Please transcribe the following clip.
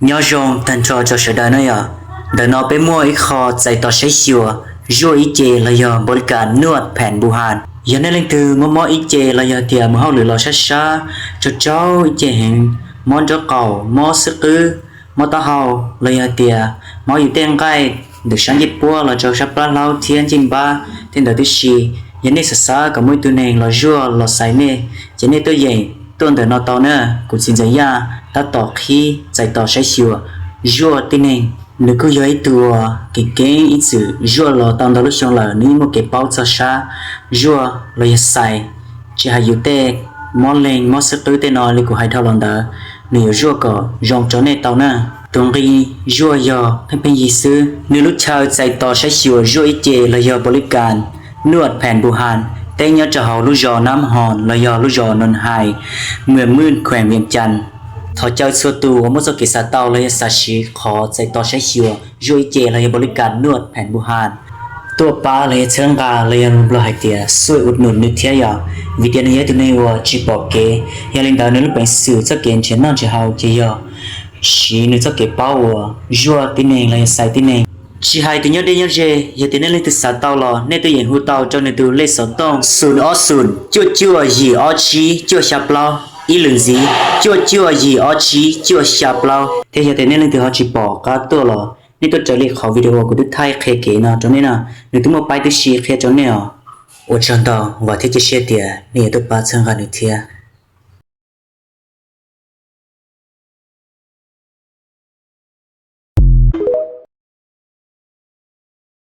Nyob zoo tag nrho rau sawv daws na yom. Ntawm no peb muaj ib qho txais tos saib xyuas zuaj ib ce los yog npaus li kas nuaj phem npu has. Yog nej leej twg mob mob ib ce los yog tias mus hauj lwm los sab sab, tsaug tsaug ib ce heev, mob nraub qaum, mob xwb qwb, mob taub hau, los yog tias mob yus tej nqaij ntawm sab ncej puab los rau sab plab hlaub thiab ncej npab tej ntawd tib si, yog nej xav xav kom muaj ib tug neeg los zuaj los xais nej, ces nej tuaj yeem tuaj ntawm no tau na. Kuv txiv ntxawm Yaj tab tom qhib txais tos saib xyuas zuaj tib neeg. Nws kuj yog ib tug uas kev keeb ib txwm zuaj los tau ntau lub xyoo lawm, nws yeej muaj kev paub txog sab zuaj los yog xais. Tsis hais yus tej mob leeg mob xwb qwb tej no li kuv hais dhau los ntawd, nws yuav zuaj kom zoo rau nej tau na. Tus nqi zuaj yog pheej pheej yig xwb. Nws lub chaw txais tos saib xyuas zuaj ib ce los yog npaus li kas nuaj phem npu has, teb nyob rau hauv lub zos Nab Hos los yog lub zos Noos Hais, muas Mwj, khuees Vias Cas. Thov caw txhua tus uas muaj txoj kev xav tau los yog xav siv qhov txais tos saib xyuas zuaj ib ce los yog npaus li kas nuaj phem npu has tuaj pab los yog txhawb nqa los yog lus Nplog hais tias xuj ua num nws thiab yom, vim tias nws yog ib tug neeg uas tsis pom kev. Yog li ntawd nws lub peev xwm txoj kev nrhiav noj nrhiav haus ces yog siv nws txoj kev paub uas zuaj tib neeg los yog xais tib neeg. Tsis hais tus nyob deb nyob ze, yog tias nej leej twg xav tau los nej tuaj yeem hu tau rau nws tus lej xov tooj xoom ob xoom cuaj cuaj yim ob tsib cuaj xya plaub, ib lwm ntxiv cuaj cuaj yim ob tsib cuaj xya plaub. Thiab yog tias nej leej twg ho tsis pom qab tuaj los nej tuaj raws li qhov video kuv twb thaij qhia kev no rau nej no, nws twb muaj paib tib si qhia rau nej os. Ua tsaug ntau, vam thiab cia siab tias nej yuav tuaj pab txhawb nqa nws thiab.